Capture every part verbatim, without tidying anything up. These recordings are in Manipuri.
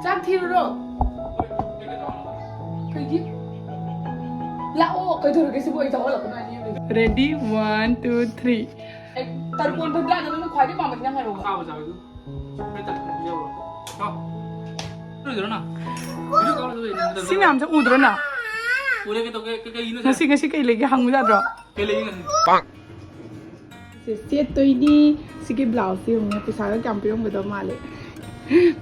ꯆꯥꯛ ꯊꯤꯔꯨꯔꯣ꯫ ꯀꯩꯒꯤ? ꯂꯥꯛꯑꯣ, ꯀꯩꯗꯧꯔꯒꯦ ꯁꯤꯕꯨ? ꯑꯩ ꯆꯥꯎꯍꯜꯂꯛꯀꯅꯣ ꯍꯥꯏꯅꯤ꯫ Ready, one, two, three. ꯑꯦ, ꯇꯔꯄꯣꯟ ꯐꯠꯇ꯭ꯔꯥ? ꯅꯪꯅ ꯈ꯭ꯋꯥꯏꯗꯩ ꯄꯥꯝꯕ ꯏꯟꯖꯥꯡ ꯍꯥꯏꯔꯛꯑꯣꯕ꯫ ꯈꯥꯕ ꯆꯥꯕꯗꯨ꯫ ꯍꯣꯏ, ꯇꯔꯄꯣꯟ ꯄꯤꯖꯧꯔꯣ꯫ ꯂꯥꯛꯑꯣ꯫ ꯎꯗ꯭ꯔꯣ ꯅꯪ? ꯁꯤ ꯃꯌꯥꯝꯁꯦ ꯎꯗ꯭ꯔꯣ ꯅꯪ? ꯎꯔꯦ, ꯀꯩꯗꯧꯒꯦ? ꯀꯩ-, ꯀꯩꯒꯤꯅꯣ ꯁꯦ? ꯉꯁꯤ, ꯉꯁꯤ ꯀꯩ ꯂꯩꯒꯦ ꯍꯪꯉꯨ ꯌꯥꯗ꯭ꯔꯣ? ꯀꯩ ꯂꯩꯒꯦ ꯉꯁꯤ? ꯁꯦ ꯁꯦꯠꯇꯣꯏꯅꯤ꯫ ꯁꯤꯒꯤ blouse ꯁꯦ ꯌꯦꯡꯉꯨꯅꯦ, ꯄꯩꯁꯥꯒ ꯀꯌꯥꯝ ꯄꯤꯔꯝꯒꯗꯕ ꯃꯥꯜꯂꯦ꯫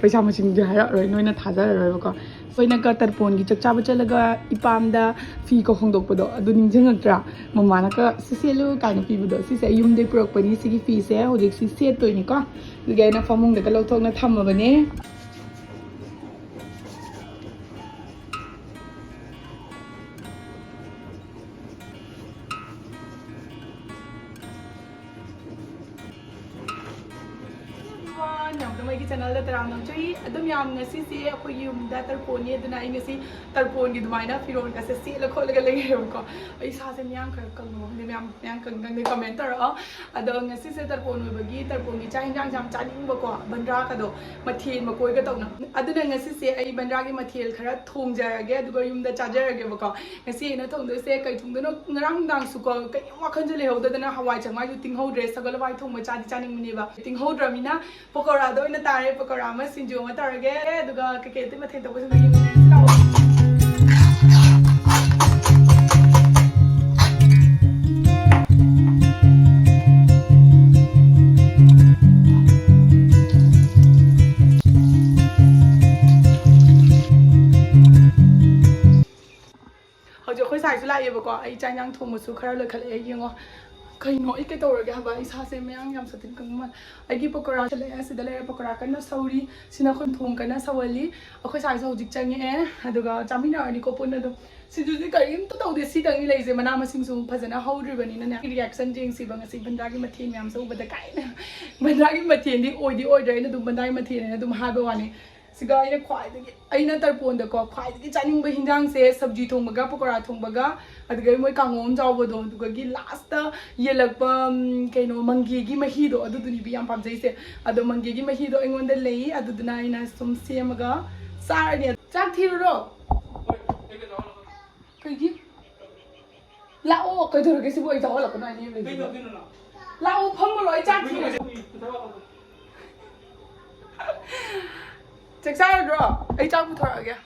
ꯄꯩꯁꯥ ꯃꯁꯤꯡꯗꯤ ꯍꯥꯏꯔꯛꯑꯔꯣꯏ, ꯅꯣꯏꯅ ꯊꯥꯖꯔꯔꯣꯏꯕꯀꯣ꯫ ꯑꯩꯈꯣꯏꯅꯒ ꯇꯔꯄꯣꯟꯒꯤ ꯆꯥꯛ ꯆꯥꯕ ꯆꯠꯂꯒ ꯏꯄꯥꯝꯗ ꯐꯤꯒ ꯍꯣꯡꯗꯣꯛꯄꯗꯣ, ꯑꯗꯨ ꯅꯤꯡꯁꯤꯡꯉꯛꯇ꯭ꯔꯥ? ꯃꯃꯥꯅꯒ "ꯁꯤ ꯁꯦꯠꯂꯨ" ꯀꯥꯏꯅ ꯄꯤꯕꯗꯣ, ꯁꯤꯁꯦ ꯑꯩ ꯌꯨꯝꯗꯩ ꯄꯨꯔꯛꯄꯅꯤ꯫ ꯁꯤꯒꯤ ꯐꯤꯁꯦ ꯍꯧꯖꯤꯛꯁꯤ ꯁꯦꯠꯇꯣꯏꯅꯤꯀꯣ꯫ ꯑꯗꯨꯒꯤ ꯑꯩꯅ ꯐꯃꯨꯡꯗꯒ ꯂꯧꯊꯣꯛꯅ ꯊꯝꯃꯕꯅꯦ꯫ Everyone, ꯃꯌꯥꯝ ꯑꯗꯨꯝ ꯑꯩꯒꯤ channelꯗ ꯇꯔꯥꯝꯅ ꯑꯣꯛꯆꯔꯤ꯫ ꯑꯗꯨꯝ ꯌꯥꯝ ꯉꯁꯤꯁꯦ ꯑꯩꯈꯣꯏꯒꯤ ꯌꯨꯝꯗ ꯇꯔꯄꯣꯟꯅꯤ, ꯑꯗꯨꯅ ꯑꯩ ꯉꯁꯤ ꯇꯔꯄꯣꯟꯒꯤ ꯑꯗꯨꯃꯥꯏꯅ ꯐꯤꯔꯣꯜꯒꯁꯦ ꯁꯦꯠꯂ ꯈꯣꯠꯂꯒ ꯂꯩꯔꯦꯕꯀꯣ꯫ ꯑꯩ ꯏꯁꯥꯁꯦ ꯃꯌꯥꯡ ꯈꯔ ꯀꯪꯕ ꯈꯪꯗꯦ, ꯃꯌꯥꯝ, ꯃꯌꯥꯡ ꯀꯪꯗꯪꯗꯤ comment ꯇꯧꯔꯛꯑꯣ꯫ ꯑꯗꯣ ꯉꯁꯤꯁꯦ ꯇꯔꯄꯣꯟ ꯑꯣꯏꯕꯒꯤ ꯇꯔꯄꯣꯟꯒꯤ ꯆꯥꯛ ꯍꯤꯟꯖꯥꯡꯁꯦ ꯌꯥꯝ ꯆꯥꯅꯤꯡꯕꯀꯣ, ꯕꯟꯗ꯭ꯔꯥꯒꯗꯣ ꯃꯊꯦꯜ ꯃꯀꯣꯏꯒ ꯇꯧꯅ꯫ ꯑꯗꯨꯅ ꯉꯁꯤꯁꯦ ꯑꯩ ꯕꯟꯗ꯭ꯔꯥꯒꯤ ꯃꯊꯦꯜ ꯈꯔ ꯊꯣꯡꯖꯔꯒꯦ, ꯑꯗꯨꯒ ꯌꯨꯝꯗ ꯆꯥꯖꯔꯒꯦꯕꯀꯣ꯫ ꯉꯁꯤ ꯑꯩꯅ ꯊꯣꯡꯗꯣꯏꯁꯦ ꯀꯩ ꯊꯣꯡꯗꯣꯏꯅꯣ, ꯉꯔꯥꯡ ꯅꯨꯡꯗꯥꯡꯁꯨꯀꯣ ꯀꯩꯝ ꯋꯥꯈꯜꯁꯦ ꯂꯩꯍꯧꯗꯗꯅ ꯍꯋꯥꯏ ꯆꯦꯡꯋꯥꯏꯁꯨ ꯇꯤꯡꯍꯧꯗ꯭ꯔꯦ, ꯁꯒꯣꯜ ꯍꯋꯥꯏ ꯊꯣꯡꯕ ꯆꯥꯗꯤ ꯆꯥꯅꯤꯡꯕꯅꯦꯕ, ꯇꯤꯡꯍꯧꯗ꯭ꯔꯕꯅꯤꯅ ꯄꯀꯧꯔꯥꯗ ꯑꯣꯏꯅ ꯇꯥꯔꯦ, ꯄꯀꯧꯔꯥ ꯑꯃ ꯁꯤꯡꯖꯨ ꯑꯃ ꯇꯧꯔꯒꯦ, ꯑꯗꯨꯒ ꯀꯩꯀꯩ ꯑꯇꯩ ꯃꯊꯦꯜ ꯇꯧꯕꯁꯤꯡꯗꯣ ꯌꯦꯡꯃꯤꯟꯅꯔꯁꯤ ꯂꯥꯛꯑꯣ꯫ ꯍꯧꯖꯤꯛ ꯑꯩꯈꯣꯏ ꯁꯥꯏꯁꯨ ꯂꯥꯛꯑꯦꯕꯀꯣ꯫ ꯑꯩ ꯆꯥꯛ ꯏꯟꯖꯥꯡ ꯊꯣꯡꯕꯁꯨ ꯈꯔ ꯂꯣꯏꯈꯠꯂꯛꯑꯦ꯫ ꯌꯦꯡꯉꯣ, ꯀꯩꯅꯣ ꯑꯩ ꯀꯩꯗꯧꯔꯒꯦ ꯍꯥꯏꯕ? ꯏꯁꯥꯁꯦ ꯃꯌꯥꯡ ꯌꯥꯝ ꯁꯥꯊꯤꯅ ꯀꯪꯕ ꯃꯥꯜꯂꯦ꯫ ꯑꯩꯒꯤ ꯄꯀꯧꯔꯥ ꯂꯩꯔꯦ, ꯑꯁꯤꯗ ꯂꯩꯔꯦ, ꯄꯀꯧꯔꯥ ꯀꯟꯅ ꯁꯧꯔꯤ꯫ ꯁꯤꯅ ꯑꯩꯈꯣꯏ ꯊꯣꯡ ꯀꯟꯅ ꯁꯧꯍꯜꯂꯤ꯫ ꯑꯩꯈꯣꯏ ꯁꯥꯏꯁꯨ ꯍꯧꯖꯤꯛ ꯆꯪꯉꯛꯑꯦ, ꯑꯗꯨꯒ ꯆꯥꯃꯤꯟꯅꯔꯅꯤꯀꯣ ꯄꯨꯟꯅ ꯑꯗꯨꯝ꯫ ꯁꯤꯡꯖꯨꯁꯦ ꯀꯔꯤꯝꯇ ꯇꯧꯗꯦ, ꯁꯤꯗꯪꯗꯤ ꯂꯩꯁꯦ꯫ ꯃꯅꯥ ꯃꯁꯤꯡꯁꯨ ꯐꯖꯅ ꯍꯧꯗ꯭ꯔꯤꯕꯅꯤꯅꯅꯦ꯫ Reaction ꯌꯦꯡꯁꯤꯕ ꯉꯁꯤ ꯕꯟꯗ꯭ꯔꯥꯒꯤ ꯃꯊꯦꯜ ꯃꯌꯥꯝꯁꯦ ꯎꯕꯗ ꯀꯥꯏꯅ꯫ ꯕꯟꯗ꯭ꯔꯥꯒꯤ ꯃꯊꯦꯜꯗꯤ ꯑꯣꯏꯗꯤ ꯑꯣꯏꯗ꯭ꯔꯦ, ꯑꯩꯅ ꯑꯗꯨꯝ ꯕꯟꯗ꯭ꯔꯥꯒꯤ ꯃꯊꯦꯜ ꯍꯥꯏꯅ ꯑꯗꯨꯝ ꯍꯥꯏꯕ ꯋꯥꯅꯤ꯫ ꯁꯤꯒ ꯑꯩꯅ ꯈ꯭ꯋꯥꯏꯗꯒꯤ, ꯑꯩꯅ ꯇꯔꯄꯣꯟꯗꯀꯣ ꯈ꯭ꯋꯥꯏꯗꯒꯤ ꯆꯥꯅꯤꯡꯕ ꯍꯤꯟꯖꯥꯡꯁꯦ ꯁꯕꯖꯤ ꯊꯣꯡꯕꯒ ꯄꯀꯣꯔꯥ ꯊꯣꯡꯕꯒ, ꯑꯗꯨꯒ ꯃꯣꯏ ꯀꯥꯡꯉꯧ ꯑꯃ ꯆꯥꯎꯕꯗꯣ, ꯑꯗꯨꯒꯒꯤ ꯂꯥꯁꯇ ꯌꯦꯜꯂꯛꯄ, ꯎꯝ, ꯀꯩꯅꯣ, ꯃꯪꯒꯦꯒꯤ ꯃꯍꯤꯗꯣ, ꯑꯗꯨꯗꯨꯅꯤꯕꯤ ꯌꯥꯝ ꯄꯥꯝꯖꯩꯁꯦ꯫ ꯑꯗꯣ ꯃꯪꯒꯦꯒꯤ ꯃꯍꯤꯗꯣ ꯑꯩꯉꯣꯟꯗ ꯂꯩ, ꯑꯗꯨꯗꯨꯅ ꯑꯩꯅ ꯁꯨꯝ ꯁꯦꯝꯃꯒ ꯆꯥꯔꯅꯤ꯫ ꯆꯥꯛ ꯊꯤꯔꯨꯔꯣ꯫ ꯀꯩꯒꯤ? ꯂꯥꯛꯑꯣ꯫ ꯀꯩꯗꯧꯔꯒꯦ ꯁꯤꯕꯨ? ꯑꯩ ꯆꯥꯎꯍꯜꯂꯛꯀꯅꯣ ꯍꯥꯏꯅ ꯌꯨꯝ ꯂꯩꯕꯤꯕ? ꯂꯥꯛꯑꯣ, ꯐꯝꯃꯨꯔꯣ, ꯑꯩ ꯆꯥꯛ ꯊꯤꯔꯒꯦ꯫ ꯆꯥꯛ ꯆꯥꯔꯗ꯭ꯔꯣ? ꯑꯩ ꯆꯥꯛ ꯄꯨꯊꯣꯔꯛꯑꯒꯦ꯫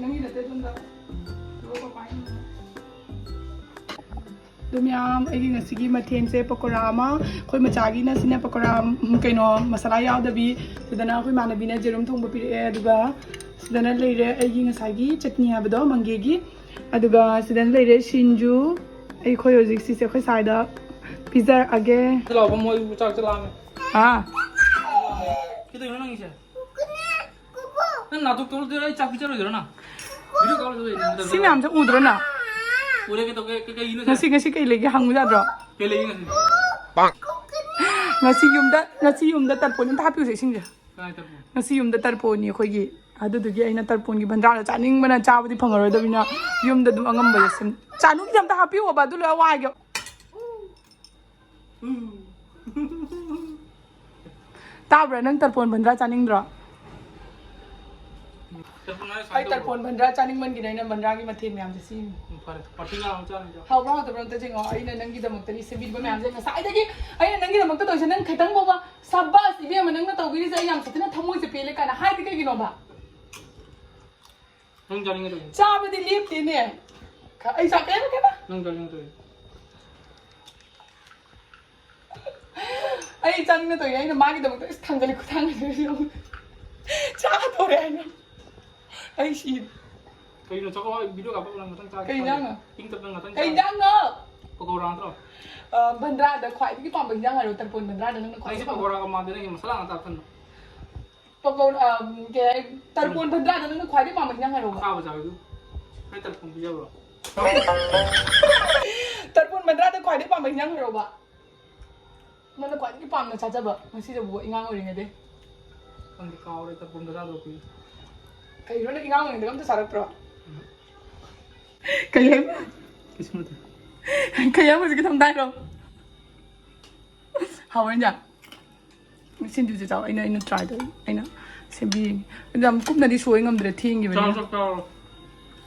ꯅꯪꯒꯤ ꯅꯠꯇꯦ ꯑꯗꯨꯝꯗ꯫ ꯑꯗꯨ ꯃꯌꯥꯝ, ꯑꯩꯒꯤ ꯉꯁꯤꯒꯤ ꯃꯊꯦꯜꯁꯦ ꯄꯀꯣꯔꯥ ꯑꯃ, ꯑꯩꯈꯣꯏ ꯃꯆꯥꯒꯤꯅ ꯁꯤꯅ ꯄꯀꯣꯔꯥ, ꯎꯝ, ꯀꯩꯅꯣ, ꯃꯁꯥꯂꯥ ꯌꯥꯎꯗꯕꯤ, ꯁꯤꯗꯅ ꯑꯩꯈꯣꯏ ꯏꯃꯥꯟꯅꯕꯤꯅ ꯌꯦꯔꯨꯝ ꯊꯣꯡꯕ ꯄꯤꯔꯛꯑꯦ, ꯑꯗꯨꯒ ꯁꯤꯗꯅ ꯂꯩꯔꯦ ꯑꯩꯒꯤ ꯉꯁꯥꯏꯒꯤ ꯆꯠꯅꯤ ꯍꯥꯏꯕꯗꯣ, ꯃꯪꯒꯦꯒꯤ, ꯑꯗꯨꯒ ꯁꯤꯗꯅ ꯂꯩꯔꯦ ꯁꯤꯡꯖꯨ꯫ ꯑꯩꯈꯣꯏ ꯍꯧꯖꯤꯛ ꯁꯤꯁꯦ ꯑꯩꯈꯣꯏ ꯁꯥꯏꯗ ꯄꯤꯖꯔꯛꯑꯒꯦ꯫ ꯂꯥꯎꯕ ꯃꯣꯏ ꯆꯥꯛ ꯆꯥ ꯂꯥꯝꯃꯦ꯫ ꯑꯥ꯫ ꯀꯩꯗꯧꯔꯤꯅꯣ ꯅꯪꯒꯤꯁꯦ? ꯅꯪ ꯅꯥꯇꯣꯛ ꯇꯧꯔꯗꯤ ꯑꯩ ꯆꯥꯛ ꯄꯤꯖꯔꯣꯏꯗ꯭ꯔꯣ ꯅꯪ? ꯚꯤꯗꯤꯑꯣ ꯀꯥꯞꯂꯒ ꯂꯩ, ꯅꯪ ꯁꯤ ꯃꯌꯥꯝꯁꯦ ꯎꯗ꯭ꯔꯣ ꯅꯪ? ꯎꯔꯦ, ꯀꯩꯗꯧꯒꯦ? ꯀꯩ, ꯀꯩꯒꯤꯅꯣ ꯁꯦ? ꯉꯁꯤ, ꯉꯁꯤ ꯀꯩ ꯂꯩꯒꯦ ꯍꯪꯉꯨ ꯌꯥꯗ꯭ꯔꯣ? ꯀꯩ ꯂꯩꯒꯦ ꯉꯁꯤ? ꯉꯁꯤ ꯌꯨꯝꯗ, ꯉꯁꯤ ꯌꯨꯝꯗ ꯇꯔꯄꯣꯟ ꯑꯝꯇ ꯍꯥꯞꯄꯤꯌꯨꯁꯦ ꯏꯁꯤꯡꯁꯦ꯫ ꯀꯅꯥꯏ ꯇꯔꯄꯣꯟ? ꯉꯁꯤ ꯌꯨꯝꯗ ꯇꯔꯄꯣꯟꯅꯤ ꯑꯩꯈꯣꯏꯒꯤ꯫ ꯑꯗꯨꯗꯨꯒꯤ ꯑꯩꯅ ꯇꯔꯄꯣꯟꯒꯤ ꯚꯟꯗꯥꯔꯗꯣ ꯆꯥꯅꯤꯡꯕꯅ ꯆꯥꯕꯗꯤ ꯐꯪꯉꯔꯣꯏꯗꯕꯅꯤꯅ ꯌꯨꯝꯗ ꯑꯗꯨꯝ ꯑꯉꯝꯕꯗ ꯁꯦꯝ-, ꯆꯥꯅꯨꯡꯁꯦ ꯑꯝꯇ ꯍꯥꯞꯄꯤꯌꯣꯕ, ꯑꯗꯨ ꯂꯣꯏꯔ ꯋꯥꯏꯒꯦ꯫ ꯇꯥꯕ꯭ꯔꯥ? ꯅꯪ ꯇꯔꯄꯣꯟ ꯕꯟꯗ꯭ꯔꯥ ꯆꯥꯅꯤꯡꯗ꯭ꯔꯣ? ꯇꯔꯄꯣꯟ ꯍꯥꯏꯔ ꯑꯩ ꯁꯨꯃꯥꯏꯅ ꯇꯧꯕ꯭ꯔꯣ? ꯇꯔꯄꯣꯟ ꯕꯟꯗ꯭ꯔꯥ ꯆꯥꯅꯤꯡꯃꯟꯒꯤꯗꯅ ꯑꯩꯅ ꯕꯟꯗ꯭ꯔꯥꯒꯤ ꯃꯊꯦꯜ ꯃꯌꯥꯝꯁꯦ ꯁꯤꯅꯤ꯫ ꯎꯝ, ꯐꯔꯦ꯫ ꯄꯥꯔꯇꯤ ꯉꯥ ꯑꯃ ꯆꯥꯔꯅꯤ, ꯆꯥꯎ꯫ ꯍꯥꯎꯕ꯭ꯔꯥ ꯍꯥꯎꯇꯕ꯭ꯔꯥ ꯑꯝꯇ ꯌꯦꯡꯉꯣ꯫ ꯑꯩꯅ ꯅꯪꯒꯤꯗꯃꯛꯇꯗꯤ ꯁꯦꯝꯕꯤꯕ ꯃꯌꯥꯝꯁꯦ ꯉꯁꯥꯏꯗꯒꯤ ꯑꯩꯅ ꯅꯪꯒꯤꯗꯃꯛꯇ ꯇꯧꯔꯤꯁꯦ ꯅꯪ ꯈꯤꯇꯪ ꯐꯥꯎꯕ "ꯁꯕꯥꯁ ꯏꯕꯦꯝꯃ, ꯅꯪꯅ ꯇꯧꯕꯤꯔꯤꯁꯦ ꯑꯩ ꯌꯥꯝ ꯁꯥꯊꯤꯅ ꯊꯃꯣꯏꯁꯦ ꯄꯦꯜꯂꯦ" ꯀꯥꯏꯅ ꯍꯥꯏꯗꯤ ꯀꯩꯒꯤꯅꯣꯕ? ꯅꯪ ꯆꯥꯅꯤꯡꯒꯗꯧꯅꯤ꯫ ꯆꯥꯕꯗꯤ ꯂꯦꯞꯇꯦꯅꯦ꯫ ꯈ-, ꯑꯩ ꯆꯥ-, ꯀꯩꯕ, ꯀꯩꯕ? ꯅꯪ ꯆꯥꯅꯤꯡꯒꯗꯧꯅꯤ꯫ ꯑꯩ ꯆꯥꯅꯤꯡꯅ ꯇꯧꯔꯤꯅꯦ꯫ ꯑꯩꯅ ꯃꯥꯒꯤꯗꯃꯛꯇ ꯏꯁ ꯊꯥꯡꯒꯠꯂꯤ ꯈꯨꯊꯥꯡꯒꯗꯤ ꯌꯦꯡꯉꯨ꯫ ꯆꯥꯗꯣꯔꯦ ꯍꯥꯏꯅ꯫ ꯑꯩ ꯁꯤ꯫ ꯀꯩꯅꯣ ꯆꯠꯂꯣ, ꯚꯤꯗꯤꯑꯣ ꯀꯥꯞꯄꯛꯑꯣ, ꯅꯪ ꯉꯥꯛꯇꯪ ꯆꯥꯒꯦ꯫ ꯀꯩ ꯏꯟꯖꯥꯡꯅꯣ? ꯏꯪ ꯇꯞꯅ ꯉꯥꯛꯇꯪ ꯀꯩ ꯆꯥꯒꯦ꯫ ꯏꯟꯖꯥꯡꯅꯣ? ꯄꯀꯧꯔꯥ ꯅꯠꯇ꯭ꯔꯣ? ꯑ, ꯕꯟꯗ꯭ꯔꯥꯗ ꯈ꯭ꯋꯥꯏꯗꯒꯤ ꯄꯥꯝꯕ ꯍꯤꯟꯖꯥꯡ ꯍꯥꯏꯔꯣ? ꯇꯔꯄꯣꯟ ꯕꯟꯗ꯭ꯔꯥꯗ ꯅꯪꯅ ꯑꯩꯁꯦ ꯈ꯭ꯋꯥꯏꯗꯒꯤ ꯄꯥꯝꯕ ꯄꯀꯧꯔꯥꯒ ꯃꯥꯟꯗꯦ, ꯅꯪꯒꯤ ꯃꯁꯥꯂꯥ ꯉꯥꯛꯇ ꯍꯥꯞꯆꯟꯕ꯫ ꯄꯀꯧꯔꯥ, ꯑ, ꯀꯩ ꯍꯥꯏ, ꯇꯔꯄꯣꯟ ꯕꯟꯗ꯭ꯔꯥꯗ ꯅꯪꯅ ꯈ꯭ꯋꯥꯏꯗꯒꯤ ꯄꯥꯝꯕ ꯍꯤꯟꯖꯥꯡ ꯍꯥꯏꯔꯣꯕ? ꯈꯥꯕ ꯆꯥꯕꯗꯨ꯫ ꯑꯩ ꯇꯔꯄꯣꯟ ꯄꯤꯖꯕ꯭ꯔꯣ? ꯇꯔꯄꯣꯟ ꯕꯟꯗ꯭ꯔꯥꯗ ꯈ꯭ꯋꯥꯏꯗꯒꯤ ꯄꯥꯝꯕ ꯍꯤꯟꯖꯥꯡ ꯍꯥꯏꯔꯣꯕ? ꯅꯪꯅ ꯈ꯭ꯋꯥꯏꯗꯒꯤ ꯄꯥꯝꯅ ꯆꯥꯖꯕ ꯉꯁꯤꯗꯕꯨ ꯑꯉꯥꯡ ꯑꯣꯏꯔꯤꯉꯩꯗꯩ? ꯈꯪꯗꯦ, ꯀꯥꯎꯔꯦ, ꯇꯔꯄꯣꯟ ꯕꯟꯗ꯭ꯔꯥꯗꯣ ꯀꯨꯏꯔꯦ꯫ ꯀꯩꯅꯣ, ꯅꯪ ꯑꯉꯥꯡ ꯑꯣꯏꯔꯤꯉꯩꯗꯒ ꯑꯝꯇ ꯆꯥꯔꯛꯇ꯭ꯔꯣ? ꯀꯩ ꯍꯥꯏꯕ? ꯀꯩꯁꯨ ꯅꯠꯇꯦ꯫ ꯀꯩ ꯍꯥꯏꯕ ꯍꯧꯖꯤꯛꯀꯤ ꯊꯝꯗꯥꯏꯗꯣ? ꯍꯥꯎꯕ꯭ꯔꯥ ꯏꯟꯖꯥꯡ? ꯁꯤꯡꯖꯨꯁꯦ ꯆꯥꯎ, ꯑꯩꯅ, ꯑꯩꯅ ꯇ꯭ꯔꯥꯏ ꯇꯧꯔꯤ, ꯑꯩꯅ ꯁꯦꯝꯕꯤꯔꯤꯅꯤ꯫ ꯑꯗꯣ ꯌꯥꯝ ꯀꯨꯞꯅꯗꯤ ꯁꯣꯏ ꯉꯝꯗ꯭ꯔꯦ, ꯊꯦꯡꯈꯤꯕꯅꯤꯅ꯫ ꯆꯥꯔꯣ, ꯆꯥꯛ ꯆꯥꯔꯣ꯫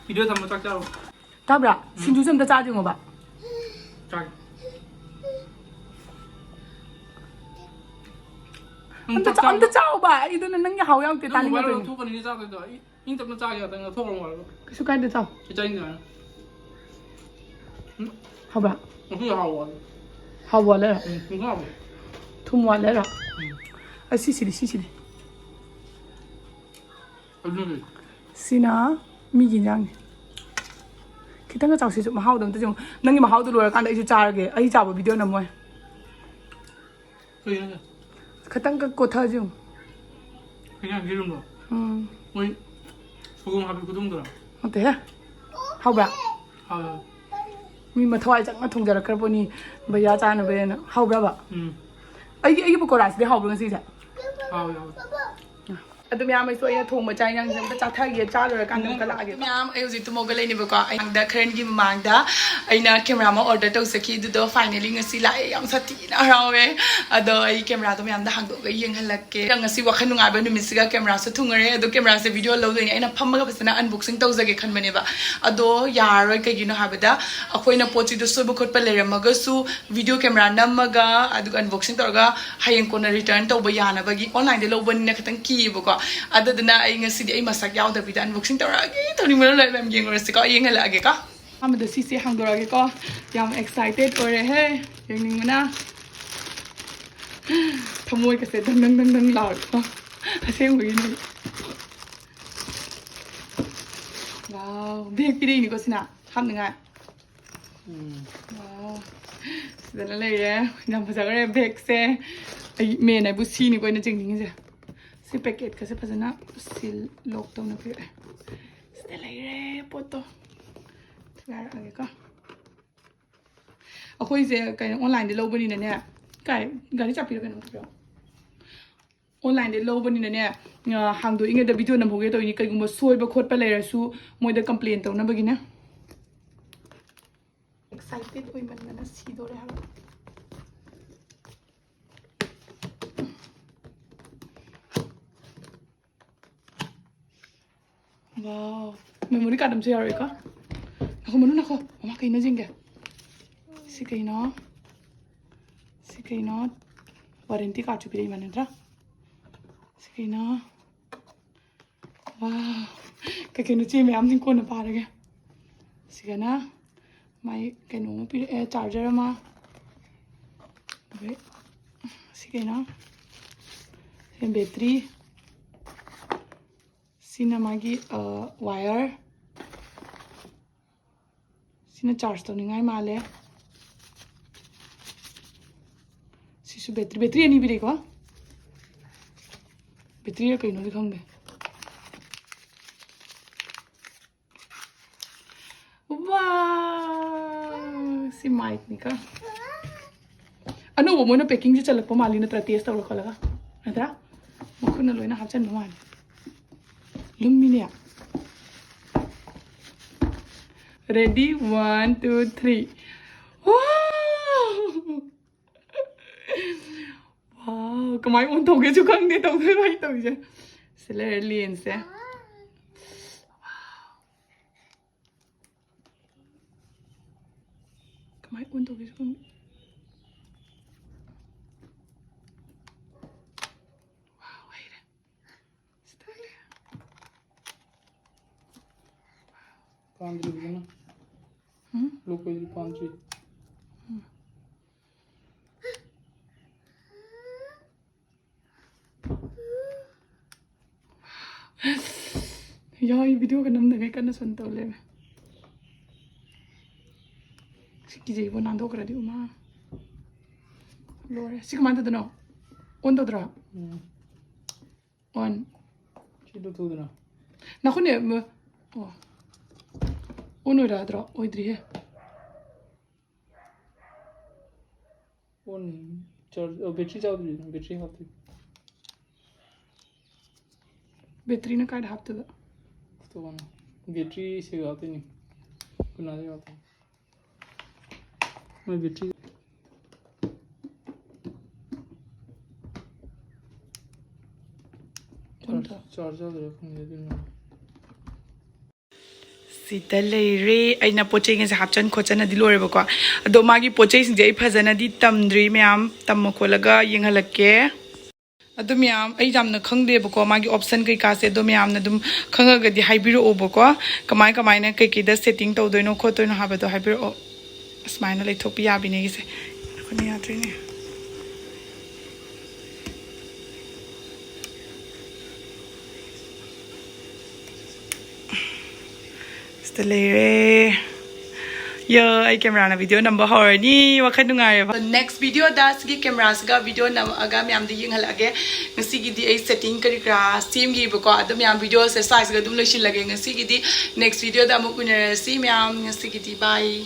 ꯚꯤꯗꯤꯑꯣ ꯊꯝꯃꯣ, ꯆꯥꯛ ꯆꯥꯔꯣ꯫ ꯇꯥꯕ꯭ꯔꯥ? ꯁꯤꯡꯖꯨꯁꯦ ꯑꯝꯇ ꯆꯥꯗ꯭ꯔꯤꯉꯣꯕ꯫ ꯆꯥꯒꯦ꯫ ꯅꯪ ꯑꯝꯇ ꯆꯥꯛ ꯆꯥ-, ꯑꯝꯇ ꯆꯥꯔꯣ꯫ ꯆꯥꯎꯕ, ꯑꯩꯗꯨꯅ ꯅꯪꯒꯤ ꯍꯥꯎ ꯌꯥꯎꯗꯦ ꯅꯪ ꯃꯣꯕꯥꯏꯜ ꯇꯥꯅꯤꯡꯉꯛꯇꯣꯏꯅꯦ꯫ ꯂꯧꯊꯣꯛꯀꯅꯤꯅꯦ ꯆꯥꯗꯣꯏꯗꯣ꯫ ꯑꯩ ꯏꯪ ꯇꯞꯅ ꯆꯥꯒꯦ, ꯉꯥꯛꯇꯪ ꯂꯧꯊꯣꯛꯈ꯭ꯔꯣ ꯃꯣꯕꯥꯏꯜꯗꯣ꯫ ꯀꯩꯁꯨ ꯀꯥꯏꯗꯦ, ꯆꯥꯎ꯫ ꯑꯩ ꯆꯥꯅꯤꯡꯗꯦ ꯍꯥꯏꯅ꯫ ꯍꯥꯎꯕ꯭ꯔꯥ? ꯉꯁꯤ ꯍꯥꯎꯕ ꯋꯥꯠꯂꯦ꯫ ꯍꯥꯎꯕ ꯋꯥꯠꯂꯦꯔꯥ? ꯎꯝ, ꯊꯨꯝ ꯍꯥꯎꯕ꯫ ꯊꯨꯝ ꯋꯥꯠꯂꯦꯔꯥ? ꯎꯝ꯫ ꯑꯁꯤ ꯁꯤꯗꯤ, ꯁꯤ ꯁꯤꯗꯤ꯫ ꯑꯗꯨꯅꯦ꯫ ꯁꯤꯅ ꯃꯤꯒꯤ ꯏꯟꯖꯥꯡꯅꯤ꯫ ꯈꯤꯇꯪꯒ ꯆꯥꯎꯁꯤꯁꯨ, ꯃꯍꯥꯎꯗꯣ ꯑꯝꯇ ꯌꯦꯡꯉꯨ꯫ ꯅꯪꯒꯤ ꯃꯍꯥꯎꯗꯣ ꯂꯣꯏꯔꯀꯥꯟꯗ ꯑꯩꯁꯨ ꯆꯥꯔꯒꯦ꯫ ꯑꯩ ꯆꯥꯕ ꯚꯤꯗꯤꯑꯣ ꯅꯝꯃꯣꯏ꯫ ꯀꯩꯅꯣꯅꯦ? ꯈꯤꯇꯪꯒ ꯀꯣꯊꯁꯤ ꯌꯦꯡꯉꯨ꯫ ꯀꯩꯅꯣ ꯌꯦꯔꯨꯝꯗꯣ? ꯎꯝ꯫ ꯃꯣꯏ ꯁꯣꯏꯕꯨꯝ ꯍꯥꯞꯄꯤ ꯈꯨꯊꯣꯡꯗꯨꯔꯣ? ꯅꯠꯇꯦꯍꯦ꯫ ꯍꯥꯎꯕ꯭ꯔꯥ? ꯍꯥꯎꯋꯦ꯫ ꯃꯤ ꯃꯊꯋꯥꯏ ꯆꯪꯅ ꯊꯣꯡꯖꯔꯛꯈ꯭ꯔꯕꯅꯤ ꯚꯩꯌꯥ ꯆꯥꯅꯕꯅ꯫ ꯍꯥꯎꯕ꯭ꯔꯕ? ꯎꯝ꯫ ꯑꯩꯒꯤ, ꯑꯩꯒꯤ ꯄꯀꯣꯔꯥꯁꯤꯗꯤ ꯍꯥꯎꯕ꯭ꯔꯣ ꯉꯁꯤꯁꯦ? ꯍꯥꯎꯋꯦ, ꯍꯥꯎꯋꯦ꯫ ꯑꯗꯨ ꯃꯌꯥꯝ ꯑꯩꯁꯨ ꯑꯩꯅ ꯊꯣꯡꯕ ꯆꯥꯛ ꯏꯟꯖꯥꯡꯁꯦ ꯑꯝꯇ ꯆꯥꯊꯒꯦ, ꯆꯥ ꯂꯣꯏꯔꯀꯥꯟꯗ ꯑꯃꯨꯛ ꯀꯠꯂꯛꯑꯒꯦ꯫ ꯃꯌꯥꯝ, ꯑꯩ ꯍꯧꯖꯤꯛ ꯇꯨꯝꯃꯒ ꯂꯩꯅꯦꯕꯀꯣ꯫ ꯑꯩ ꯍꯥꯡꯗ ꯈꯔꯒꯤ ꯃꯃꯥꯡꯗ ꯑꯩꯅ ꯀꯦꯃꯦꯔꯥ ꯑꯃ ꯑꯣꯔꯗꯔ ꯇꯧꯖꯈꯤ, ꯑꯗꯨꯗꯣ ꯐꯥꯏꯅꯦꯂꯤ ꯉꯁꯤ ꯂꯥꯛꯑꯦ꯫ ꯌꯥꯝ ꯁꯥꯊꯤꯅ ꯍꯔꯥꯎꯋꯦ꯫ ꯑꯗꯣ ꯑꯩ ꯀꯦꯃꯦꯔꯥꯗꯣ ꯃꯌꯥꯝꯗ ꯍꯥꯡꯗꯣꯛꯑꯒ ꯌꯦꯡꯍꯜꯂꯛꯀꯦ꯫ ꯉꯁꯤ ꯋꯥꯈꯜ ꯅꯨꯡꯉꯥꯏꯕ ꯅꯨꯃꯤꯠꯁꯤꯒ ꯀꯦꯃꯦꯔꯥꯁꯨ ꯊꯨꯡꯉꯔꯦ꯫ ꯑꯗꯣ ꯀꯦꯃꯦꯔꯥꯁꯦ ꯚꯤꯗꯤꯑꯣ ꯂꯧꯗꯣꯏꯅꯦ꯫ ꯑꯩꯅ ꯐꯝꯃꯒ ꯐꯖꯅ ꯑꯟꯕꯣꯛꯁꯤꯡ ꯇꯧꯖꯒꯦ ꯈꯟꯕꯅꯦꯕ꯫ ꯑꯗꯣ ꯌꯥꯔꯔꯣꯏ, ꯀꯩꯒꯤꯅꯣ ꯍꯥꯏꯕꯗ ꯑꯩꯈꯣꯏꯅ ꯄꯣꯠꯁꯤꯗꯣ ꯁꯣꯏꯕ ꯈꯣꯠꯄ ꯂꯩꯔꯝꯃꯒꯁꯨ ꯚꯤꯗꯤꯑꯣ ꯀꯦꯃꯦꯔꯥ ꯅꯝꯃꯒ ꯑꯗꯨꯒ ꯑꯟꯕꯣꯛꯁꯤꯡ ꯇꯧꯔꯒ ꯍꯌꯦꯡ ꯀꯣꯟꯅ ꯔꯤꯇꯔꯟ ꯇꯧꯕ ꯌꯥꯅꯕꯒꯤ ꯑꯣꯟꯂꯥꯏꯟꯗ ꯂꯧꯕꯅꯤꯅ ꯈꯤꯇꯪ ꯀꯤꯌꯦꯕꯀꯣ꯫ ꯑꯗꯨꯗꯨꯅ ꯑꯩ ꯉꯁꯤꯗꯤ ꯑꯩ ꯃꯁꯛ ꯌꯥꯎꯗꯕꯤꯗ ꯑꯟꯕꯣꯛꯁꯤꯡ ꯇꯧꯔꯛꯑꯒꯦ꯫ ꯇꯧꯅꯤꯡꯕꯅ ꯂꯣꯏ꯫ ꯃꯌꯥꯝ ꯌꯦꯡꯉꯨꯔꯁꯤꯀꯣ, ꯑꯩ ꯌꯦꯡꯍꯜꯂꯛꯑꯒꯦꯀꯣ꯫ ꯑꯍꯥꯟꯕꯗ ꯁꯤꯁꯦ ꯍꯥꯡꯗꯣꯔꯛꯑꯒꯦꯀꯣ꯫ ꯌꯥꯝ ꯑꯦꯛꯁꯥꯏꯇꯦꯠ ꯑꯣꯏꯔꯦꯍꯦ, ꯌꯦꯡꯅꯤꯡꯕꯅ꯫ ꯊꯃꯣꯏꯒꯁꯦ ꯗꯪ ꯗꯪ ꯗꯪ ꯗꯪ ꯂꯥꯎꯔꯦꯀꯣ꯫ ꯑꯁꯦꯡꯕꯒꯤꯅꯦ꯫ ꯋꯥꯎ, ꯕꯦꯒ ꯄꯤꯔꯛꯏꯅꯤꯀꯣ ꯁꯤꯅ ꯍꯥꯞꯅꯤꯡꯉꯥꯏ꯫ ꯎꯝ꯫ ꯋꯥꯎ꯫ ꯁꯤꯗꯅ ꯂꯩꯔꯦ꯫ ꯌꯥꯝ ꯐꯖꯈ꯭ꯔꯦ ꯕꯦꯒꯁꯦ꯫ ꯑꯩ ꯃꯦꯟ ꯍꯥꯏꯕꯨ ꯁꯤꯅꯤꯀꯣ ꯑꯩꯅ ꯆꯤꯡꯅꯤꯡꯉꯤꯁꯦ꯫ ꯁꯤ ꯄꯦꯀꯦꯠꯀꯁꯦ ꯐꯖꯅ ꯁꯤꯜ ꯂꯣꯛ ꯇꯧꯅ ꯄꯤꯔꯛꯑꯦ꯫ ꯁꯤꯗ ꯂꯩꯔꯦ ꯄꯣꯠꯇꯣ꯫ ꯊꯨꯒꯥꯏꯔꯛꯑꯒꯦꯀꯣ꯫ ꯑꯩꯈꯣꯏꯁꯦ ꯀꯩꯅꯣ, ꯑꯣꯟꯂꯥꯏꯟꯗ ꯂꯧꯕꯅꯤꯅꯅꯦ꯫ ꯀꯥꯏ? ꯒꯥꯔꯤ ꯆꯥꯛꯄꯤꯔꯣ ꯀꯩꯅꯣ ꯄꯤꯔꯣ꯫ ꯑꯣꯟꯂꯥꯏꯟꯗ ꯂꯧꯕꯅꯤꯅꯅꯦ, ꯑ, ꯍꯥꯡꯗꯣꯛꯏꯉꯩꯗ ꯚꯤꯗꯤꯑꯣ ꯅꯝꯍꯧꯒꯦ ꯇꯧꯔꯤꯅꯤ꯫ ꯀꯩꯒꯨꯝꯕ ꯁꯣꯏꯕ ꯈꯣꯠꯄ ꯂꯩꯔꯁꯨ ꯃꯣꯏꯗ ꯀꯝꯄ꯭ꯂꯦꯟ ꯇꯧꯅꯕꯒꯤꯅꯦ꯫ ꯑꯦꯛꯁꯥꯏꯇꯦꯠ ꯑꯣꯏꯃꯟꯕꯅ ꯁꯤꯗꯣꯔꯦ ꯍꯥꯏꯕ꯫ Wow, memory card ꯑꯃꯁꯨ ꯌꯥꯎꯔꯛꯑꯦꯀꯣ꯫ ꯅꯈꯣ ꯃꯅꯨ ꯅꯈꯣ꯫ ꯃꯃꯥ ꯀꯩꯅꯣ ꯌꯦꯡꯒꯦ꯫ ꯁꯤ ꯀꯩꯅꯣ? ꯁꯤ ꯀꯩꯅꯣ? Warranty cardꯁꯨ ꯄꯤꯔꯛꯏ ꯃꯥ ꯅꯠꯇ꯭ꯔꯥ? ꯁꯤ ꯀꯩꯅꯣ? Wow, ꯀꯩ ꯀꯩꯅꯣ ꯆꯦ ꯃꯌꯥꯝꯁꯤꯡ ꯀꯣꯟꯅ ꯄꯥꯔꯒꯦ꯫ ꯁꯤꯒꯅ ꯃꯥꯏ ꯀꯩꯅꯣ ꯑꯃ ꯄꯤꯔꯛꯑꯦ, charger ꯑꯃ꯫ ꯑꯗꯩ ꯁꯤ ꯀꯩꯅꯣ? ꯁꯤ battery꯫ ꯁꯤꯅ ꯃꯥꯒꯤ, ꯑ, wire꯫ ꯁꯤꯅ charge ꯇꯧꯅꯤꯡꯉꯥꯏ ꯃꯥꯜꯂꯦ꯫ ꯁꯤꯁꯨ battery, battery ꯑꯅꯤ ꯄꯤꯔꯛꯏꯀꯣ꯫ Batteryꯔ ꯀꯩꯅꯣꯗꯤ ꯈꯪꯗꯦ꯫ Wow, ꯁꯤ micꯅꯤꯀꯣ꯫ ꯑꯅꯧꯕ ꯃꯣꯏꯅ packingꯁꯦ ꯆꯜꯂꯛꯄ ꯃꯥꯜꯂꯤ ꯅꯠꯇ꯭ꯔꯥ? Test ꯇꯧꯔ ꯈꯣꯠꯂꯒ ꯅꯠꯇ꯭ꯔꯥ? ꯃꯈꯨꯠꯅ ꯂꯣꯏꯅ ꯍꯥꯞꯆꯤꯟꯕ ꯃꯥꯜꯂꯤ꯫ ꯂꯨꯝꯃꯤꯅꯦ꯫ Ready, one, two, three. Wow! Wow, ꯀꯃꯥꯏ ꯑꯣꯟ ꯇꯧꯒꯦꯁꯨ ꯈꯪꯗꯦ ꯇꯧꯗꯣꯏꯕ ꯑꯩ ꯇꯧꯔꯤꯁꯦ꯫ ꯁꯤ ꯂꯩꯔꯦ lensꯁꯦ꯫ ꯀꯃꯥꯏ ꯑꯣꯟ ꯇꯧꯒꯦꯁꯨ ꯈꯪꯗꯦ꯫ Wow, ꯍꯩꯔꯦ꯫ ꯁꯤ ꯇꯜꯂꯦ꯫ ꯄꯥꯟꯗ꯭ꯔꯤꯕꯅꯤꯅ꯫ ꯎꯝ? ꯂꯣꯛꯄꯩꯗꯤ ꯄꯥꯟꯗ꯭ꯔꯤ꯫ ꯎꯝ꯫ ꯌꯥꯎ, ꯑꯩ videoꯒ ꯅꯝꯗꯉꯩ ꯀꯟꯅ ꯁꯣꯟ ꯇꯧ ꯂꯩꯔꯝꯃꯦ꯫ ꯁꯤ ꯀꯤꯖꯩꯕꯣ, ꯅꯥꯟꯊꯣꯛꯈ꯭ꯔꯗꯤ ꯎꯃꯥ꯫ ꯂꯣꯏꯔꯦ꯫ ꯁꯤ ꯀꯃꯥꯏꯅ ꯇꯧꯗꯣꯏꯅꯣ? ꯑꯣꯟ ꯇꯧꯗ꯭ꯔꯥ? ꯎꯝ꯫ ꯑꯣꯟ꯫ ꯁꯤ ꯂꯧꯊꯣꯛꯎꯗꯅ꯫ ꯅꯈꯨꯠꯅꯦ, ꯃ-, ꯑꯣ꯫ ꯑꯣꯟ ꯑꯣꯏꯔꯛꯑꯗ꯭ꯔꯣ? ꯑꯣꯏꯗ꯭ꯔꯤꯍꯦ꯫ ꯑꯣꯟ ꯆꯥꯔꯖ, ꯑꯣ, ꯕꯦꯇ꯭ꯔꯤ ꯆꯥꯎꯗ꯭ꯔꯤ, ꯕꯦꯇ꯭ꯔꯤ ꯍꯥꯞꯇ꯭ꯔꯤ꯫ ꯕꯦꯇ꯭ꯔꯤꯅ ꯀꯥꯏꯗ ꯍꯥꯞꯇꯣꯏꯕ? ꯐꯣꯇꯣ ꯑꯣꯟ꯫ ꯕꯦꯇ꯭ꯔꯤ ꯁꯤꯒ ꯍꯥꯞꯇꯣꯏꯅꯤ꯫ ꯀꯅꯥꯗ ꯍꯥꯞꯇꯣꯏꯅꯤ? ꯃꯣꯏ ꯕꯦꯇ꯭ꯔꯤ꯫ ꯆꯥꯔꯖ, ꯆꯥꯔꯖ ꯌꯥꯎꯗꯣꯏꯔꯥ ꯈꯪꯗꯦ ꯑꯗꯨꯅ꯫ ꯁꯤꯗ ꯂꯩꯔꯦ꯫ ꯑꯩꯅ ꯄꯣꯠ ꯆꯩ ꯉꯁꯥꯏ ꯍꯥꯞꯆꯟ ꯈꯣꯠꯆꯟꯅꯗꯤ ꯂꯣꯏꯔꯦꯕꯀꯣ꯫ ꯑꯗꯣ ꯃꯥꯒꯤ ꯄꯣꯠ ꯆꯩꯁꯤꯡꯁꯦ ꯑꯩ ꯐꯖꯅꯗꯤ ꯇꯝꯗ꯭ꯔꯤ ꯃꯌꯥꯝ꯫ ꯇꯝꯃ ꯈꯣꯠꯂꯒ ꯌꯦꯡꯍꯜꯂꯛꯀꯦ꯫ ꯑꯗꯨ ꯃꯌꯥꯝ ꯑꯩ ꯌꯥꯝꯅ ꯈꯪꯗꯦꯕꯀꯣ, ꯃꯥꯒꯤ option ꯀꯩꯀꯥꯁꯦ꯫ ꯑꯗꯣ ꯃꯌꯥꯝꯅ ꯑꯗꯨꯝ ꯈꯪꯉꯒꯗꯤ ꯍꯥꯏꯕꯤꯔꯛꯑꯣꯕꯀꯣ, ꯀꯃꯥꯏ ꯀꯃꯥꯏꯅ ꯀꯩꯀꯩꯗ setting ꯇꯧꯗꯣꯏꯅꯣ ꯈꯣꯠꯇꯣꯏꯅꯣ ꯍꯥꯏꯕꯗꯣ ꯍꯥꯏꯕꯤꯔꯛꯑꯣ꯫ ꯑꯁꯨꯃꯥꯏꯅ ꯂꯩꯊꯣꯛꯄꯤ ꯌꯥꯕꯤꯅꯦ ꯑꯩꯒꯤꯁꯦ꯫ ꯑꯩꯈꯣꯏꯅ ꯌꯥꯗ꯭ꯔꯤꯅꯦ꯫ ꯁꯤꯗ ꯂꯩꯔꯦ꯫ ꯌꯥ, ꯑꯩ ꯀꯦꯃꯦꯔꯥꯅ video ꯅꯝꯕ ꯍꯧꯔꯅꯤ꯫ ꯋꯥꯈꯜ ꯅꯨꯡꯉꯥꯏꯔꯦꯕ꯫ Next videoꯗ ꯁꯤꯒꯤ ꯀꯦꯃꯦꯔꯥꯁꯤꯒ video ꯅꯝꯃꯛꯑꯒ ꯃꯌꯥꯝꯗ ꯌꯦꯡꯍꯜꯂꯛꯑꯒꯦ꯫ ꯉꯁꯤꯒꯤꯗꯤ ꯑꯩ setting ꯀꯔꯤ ꯀꯔꯥ ꯁꯦꯝꯈꯤꯕꯀꯣ꯫ ꯑꯗꯣ ꯃꯌꯥꯝ videoꯁꯦ ꯁ꯭ꯋꯥꯏꯁꯤꯒ ꯑꯗꯨꯝ ꯂꯣꯏꯁꯤꯜꯂꯒꯦ ꯉꯁꯤꯒꯤꯗꯤ꯫ Next videoꯗ ꯑꯃꯨꯛ ꯎꯅꯔꯁꯤ ꯃꯌꯥꯝ꯫ ꯉꯁꯤꯒꯤꯗꯤ bye꯫